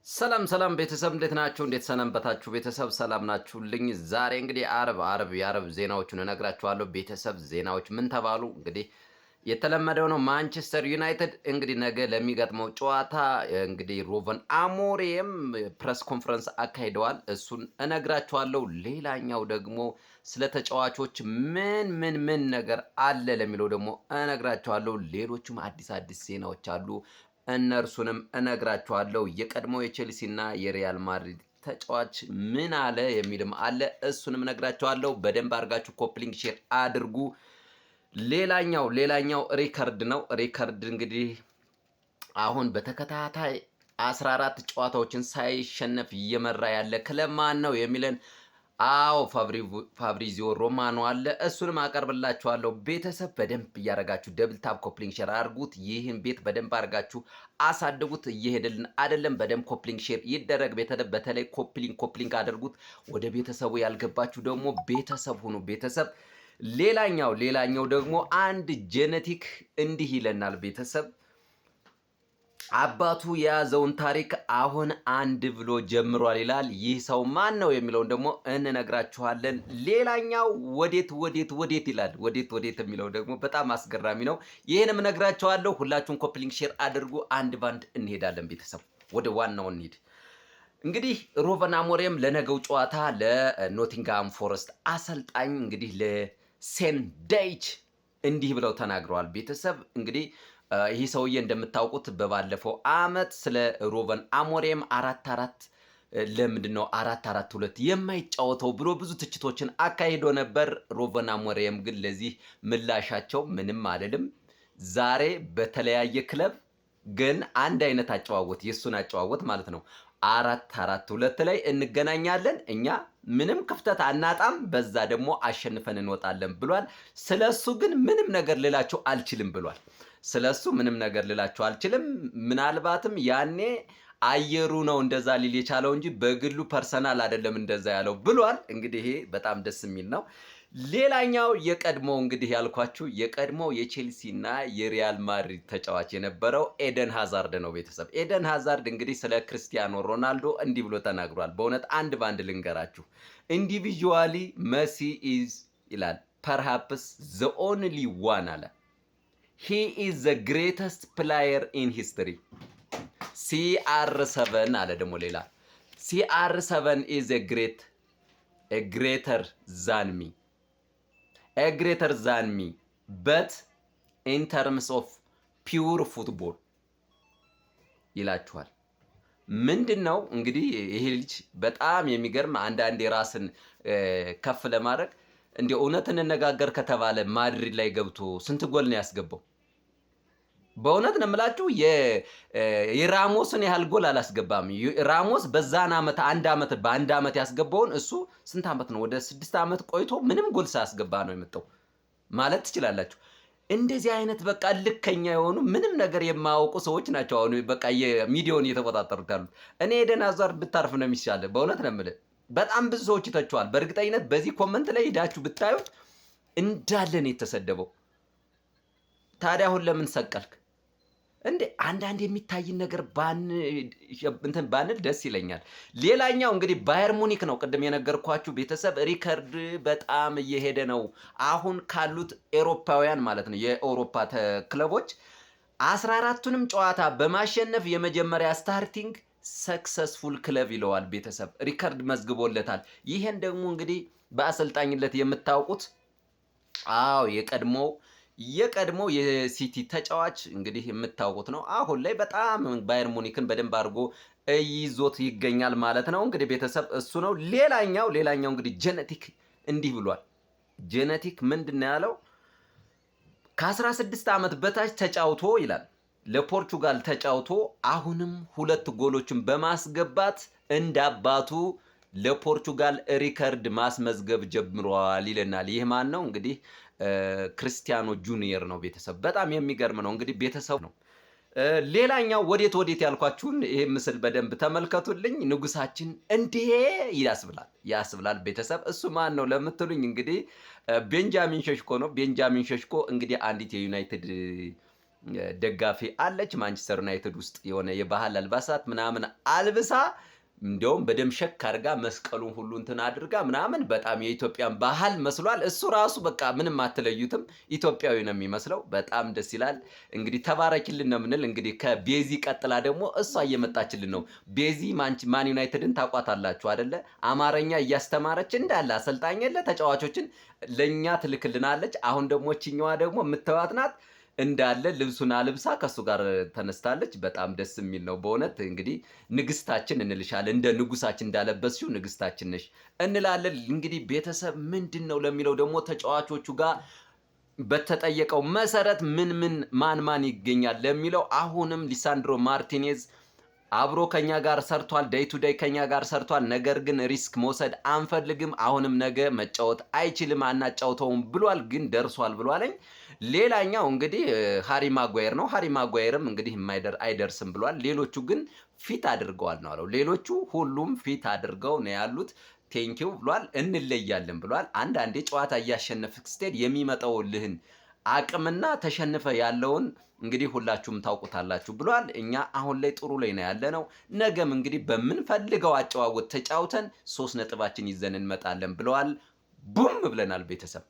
ሰላም ሰላም ቤተሰብ፣ እንዴት ናችሁ? እንዴት ሰነበታችሁ? ቤተሰብ ሰላም ናችሁልኝ? ዛሬ እንግዲህ አርብ የአርብ ዜናዎቹን እነግራችኋለሁ። ቤተሰብ፣ ዜናዎች ምን ተባሉ? እንግዲህ የተለመደው ነው። ማንቸስተር ዩናይትድ እንግዲህ ነገ ለሚገጥመው ጨዋታ እንግዲህ ሩበን አሞሪም press conference አካሂደዋል። እሱን እነግራችኋለሁ። ሌላኛው ደግሞ ስለ ተጫዋቾች ምን ምን ምን ነገር አለ ለሚለው ደግሞ እነግራችኋለሁ። ሌሎቹም አዲስ አዲስ ዜናዎች አሉ፣ እነርሱንም እነግራችኋለሁ። የቀድሞ የቼልሲና የሪያል ማድሪድ ተጫዋች ምን አለ የሚልም አለ፣ እሱንም እነግራችኋለሁ። በደንብ አድርጋችሁ copy link share አድርጉ። ሌላኛው ሪከርድ ነው። ሪከርድ እንግዲህ አሁን በተከታታይ 14 ጨዋታዎችን ሳይሸነፍ እየመራ ያለ ክለብ ማን ነው የሚለን፣ አዎ፣ ፋብሪዚዮ ሮማኖ አለ። እሱንም አቀርብላችኋለሁ። ቤተሰብ፣ በደንብ እያደረጋችሁ double tap፣ copy link፣ share አድርጉት። ይህን ቤት በደንብ አድርጋችሁ አሳድጉት። እየሄደልን አይደለም። በደንብ copy link share ይደረግ። በተለይ copy link copy link አድርጉት። ወደ ቤተሰቡ ያልገባችሁ ደግሞ ቤተሰብ ሁኑ። ቤተሰብ፣ ሌላኛው ደግሞ አንድ genetic እንዲህ ይለናል፣ ቤተሰብ። አባቱ የያዘውን ታሪክ አሁን አንድ ብሎ ጀምሯል ይላል። ይህ ሰው ማን ነው የሚለውን ደግሞ እንነግራችኋለን። ሌላኛው ወዴት ወዴት ወዴት ይላል። ወዴት ወዴት የሚለው ደግሞ በጣም አስገራሚ ነው። ይህንም እነግራችኋለሁ። ሁላችሁም copy link share አድርጉ። አንድ ባንድ እንሄዳለን። ቤተሰብ፣ ወደ ዋናው እንሂድ። እንግዲህ ሩበን አሞሪም ለነገው ጨዋታ ለኖቲንግሃም ፎረስት አሰልጣኝ እንግዲህ ለሴን ዳይች እንዲህ ብለው ተናግረዋል። ቤተሰብ፣ እንግዲህ ይህ ሰውዬ እንደምታውቁት በባለፈው አመት ስለ ሩበን አሞሪም አራት አራት ለምንድን ነው 4-4-2 የማይጫወተው ብሎ ብዙ ትችቶችን አካሂዶ ነበር። ሩበን አሞሪም ግን ለዚህ ምላሻቸው ምንም አልልም፣ ዛሬ በተለያየ ክለብ ግን አንድ አይነት አጨዋወት፣ የእሱን አጨዋወት ማለት ነው፣ 4-4-2 ላይ እንገናኛለን፣ እኛ ምንም ክፍተት አናጣም፣ በዛ ደግሞ አሸንፈን እንወጣለን ብሏል። ስለሱ ግን ምንም ነገር ልላችሁ አልችልም ብሏል። ስለሱ ምንም ነገር ልላችሁ አልችልም። ምናልባትም ያኔ አየሩ ነው እንደዛ ሊል የቻለው እንጂ በግሉ personal አይደለም እንደዛ ያለው ብሏል። እንግዲህ ይሄ በጣም ደስ የሚል ነው። ሌላኛው የቀድሞ እንግዲህ ያልኳችሁ የቀድሞ የቼልሲ እና የሪያል ማድሪድ ተጫዋች የነበረው ኤደን ሃዛርድ ነው። ቤተሰብ፣ ኤደን ሃዛርድ እንግዲህ ስለ ክርስቲያኖ ሮናልዶ እንዲህ ብሎ ተናግሯል። በእውነት አንድ በአንድ ልንገራችሁ። "Individually Messi is" ይላል፣ "perhaps the only one" አለ። "He is the greatest player in history." CR7 አለ ደግሞ ሌላ፣ "CR7 is greater than me, greater than me, but in terms of pure football" ይላችኋል። ምንድን ነው እንግዲህ ይሄ ልጅ በጣም የሚገርም፣ አንዳንድ የራስን ከፍ ለማድረግ፣ እንዲ እውነት እንነጋገር ከተባለ ማድሪድ ላይ ገብቶ ስንት ጎል ነው ያስገባው? በእውነት ነው የምላችሁ፣ የራሞስን ያህል ጎል አላስገባም። ራሞስ በዛን ዓመት አንድ ዓመት በአንድ ዓመት ያስገባውን እሱ ስንት ዓመት ነው? ወደ 6 ዓመት ቆይቶ ምንም ጎል ሳያስገባ ነው የመጣው ማለት ትችላላችሁ። እንደዚህ አይነት በቃ ልከኛ የሆኑ ምንም ነገር የማያውቁ ሰዎች ናቸው አሁን በቃ የሚዲያውን እየተቆጣጠሩት ያሉት። እኔ ኤደን ሃዛርድ ብታርፍ ነው የሚሻልህ። በእውነት ነው የምልህ። በጣም ብዙ ሰዎች ይተቸዋል። በእርግጠኝነት በዚህ comment ላይ ሄዳችሁ ብታዩት እንዳለ ነው የተሰደበው። ታዲያ አሁን ለምን ሰቀልክ እንዴ? አንዳንድ የሚታይን ነገር ባን እንትን ባንል ደስ ይለኛል። ሌላኛው እንግዲህ ባየር ሙኒክ ነው። ቅድም የነገርኳችሁ ቤተሰብ፣ ሪከርድ በጣም እየሄደ ነው። አሁን ካሉት ኤሮፓውያን ማለት ነው፣ የአውሮፓ ክለቦች 14ቱንም ጨዋታ በማሸነፍ የመጀመሪያ starting successful club ይለዋል። ቤተሰብ፣ ሪከርድ መዝግቦለታል። ይህን ደግሞ እንግዲህ በአሰልጣኝነት የምታውቁት፣ አዎ፣ የቀድሞ የሲቲ ተጫዋች እንግዲህ የምታውቁት ነው። አሁን ላይ በጣም ባየር ሙኒክን በደንብ አድርጎ ይዞት ይገኛል ማለት ነው። እንግዲህ ቤተሰብ፣ እሱ ነው። ሌላኛው እንግዲህ genetic እንዲህ ብሏል። Genetic ምንድን ነው ያለው? ከ16 ዓመት በታች ተጫውቶ ይላል፣ ለፖርቹጋል ተጫውቶ አሁንም ሁለት ጎሎችን በማስገባት እንደ አባቱ ለፖርቹጋል ሪከርድ ማስመዝገብ ጀምሯል ይለናል። ይህ ማን ነው? እንግዲህ ክርስቲያኖ ጁኒየር ነው። ቤተሰብ፣ በጣም የሚገርም ነው። እንግዲህ ቤተሰብ ነው። ሌላኛው ወዴት ወዴት ያልኳችሁን ይህ ምስል በደንብ ተመልከቱልኝ። ንጉሳችን እንዴ ያስብላል ያስብላል። ቤተሰብ፣ እሱ ማን ነው ለምትሉኝ እንግዲህ ቤንጃሚን ሸሽኮ ነው። ቤንጃሚን ሸሽኮ እንግዲህ አንዲት የዩናይትድ ደጋፊ አለች። ማንቸስተር ዩናይትድ ውስጥ የሆነ የባህል አልባሳት ምናምን አልብሳ፣ እንዲያውም በደም ሸክ አድርጋ፣ መስቀሉን ሁሉ እንትን አድርጋ ምናምን በጣም የኢትዮጵያን ባህል መስሏል። እሱ ራሱ በቃ ምንም አትለዩትም፣ ኢትዮጵያዊ ነው የሚመስለው። በጣም ደስ ይላል። እንግዲህ ተባረኪልን ነው የምንል። እንግዲህ ከቤዚ ቀጥላ ደግሞ እሷ እየመጣችልን ነው። ቤዚ ማን ዩናይትድን ታውቋታላችሁ አደለ? አማርኛ እያስተማረች እንዳለ አሰልጣኝ የለ ተጫዋቾችን ለእኛ ትልክልናለች። አሁን ደግሞ ችኛዋ ደግሞ የምተዋት ናት፣ እንዳለ ልብሱን አልብሳ ከእሱ ጋር ተነስታለች። በጣም ደስ የሚል ነው በእውነት። እንግዲህ ንግስታችን እንልሻለን። እንደ ንጉሳችን እንዳለበስሽው ንግስታችን ነሽ እንላለን። እንግዲህ ቤተሰብ ምንድን ነው ለሚለው ደግሞ ተጫዋቾቹ ጋር በተጠየቀው መሰረት ምን ምን ማን ማን ይገኛል ለሚለው አሁንም ሊሳንድሮ ማርቲኔዝ አብሮ ከኛ ጋር ሰርቷል። Day to day ከኛ ጋር ሰርቷል። ነገር ግን risk መውሰድ አንፈልግም። አሁንም ነገ መጫወት አይችልም፣ አናጫውተውም ብሏል። ግን ደርሷል ብሏለኝ። ሌላኛው እንግዲህ ሃሪ ማጓየር ነው። ሃሪ ማጓየርም እንግዲህ አይደርስም ብሏል። ሌሎቹ ግን fit አድርገዋል ነው አለው። ሌሎቹ ሁሉም fit አድርገው ነው ያሉት። Thank you ብሏል። እንለያለን ብሏል። አንዳንዴ ጨዋታ እያሸነፍክ ስትሄድ የሚመጣውልህን አቅምና ተሸንፈ ያለውን እንግዲህ ሁላችሁም ታውቁታላችሁ ብሏል። እኛ አሁን ላይ ጥሩ ላይ ነው ያለነው። ነገም እንግዲህ በምንፈልገው አጨዋወት ተጫውተን 3 ነጥባችን ይዘን እንመጣለን ብለዋል። ቡም ብለናል ቤተሰብ።